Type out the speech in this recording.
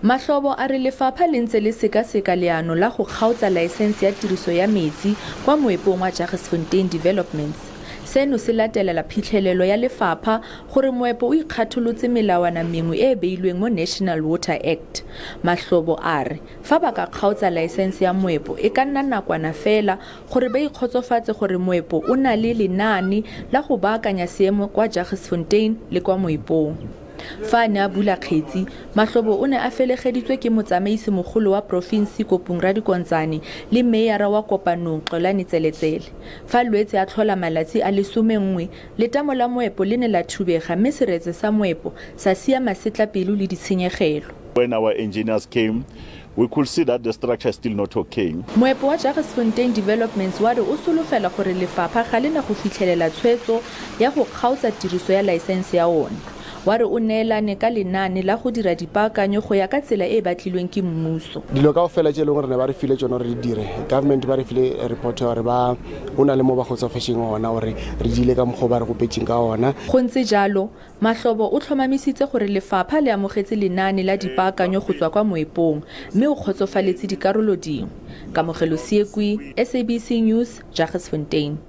Mahlobo a re lefapha le ntse le sekaseka leano la go kgaotsa laesense ya tiriso ya metsi kwa moepong wa Jagersfontein Developments. Seno se latelela phitlhelelo ya lefapha gore moepo o ikgatholotse melawana mengwe e e beilweng mo National Water Act. Mahlobo a re fa ba ka kgaotsa laesense ya moepo e ka nna nakwana fela gore ba ikgotsofatse gore moepo o na le lenaane la go baakanya seemo kwa Jagersfontein le kwa moepong. Fa a ne a bula kgetsi, Mahlobo o ne a felegeditswe ke motsamaisi mogolo wa porofensi Kopung Radikontsane le meyara wa Kopanong Xolani Tseletsele. Fa Lwetse a tlhola malatsi a le 11, letamo la moepo le ne la thubega mme seretse sa moepo sa sia masetlapelo le ditshenyegelo. When our engineers came, we could see that the structure is still not okay. Moepo wa Jagersfontein Developments wa re o solofela gore lefapha ga le na go fitlhelela tshwetso ya go kgaotsa tiriso ya laesense ya one. Wa re o neelane ka lenaane la go dira dipaakanyo go ya ka tsela e e batlilweng ke mmuso. Dilo ka ofela tše e leng gore ne ba re file tšona gore re di dire, government ba re file report ya gore ba o na le mo ba kgotsofetšeng gona gore re diile ka mokgwa o ba re gopetšeng ka ona. Go ntse jalo, Mahlobo o tlhomamisitse gore lefapha le amogetse lenaane la dipaakanyo go tswa kwa moepong mme o kgotsofaletse dikarolo dingwe. Kamogelo Seekwi, SABC News, Jagersfontein.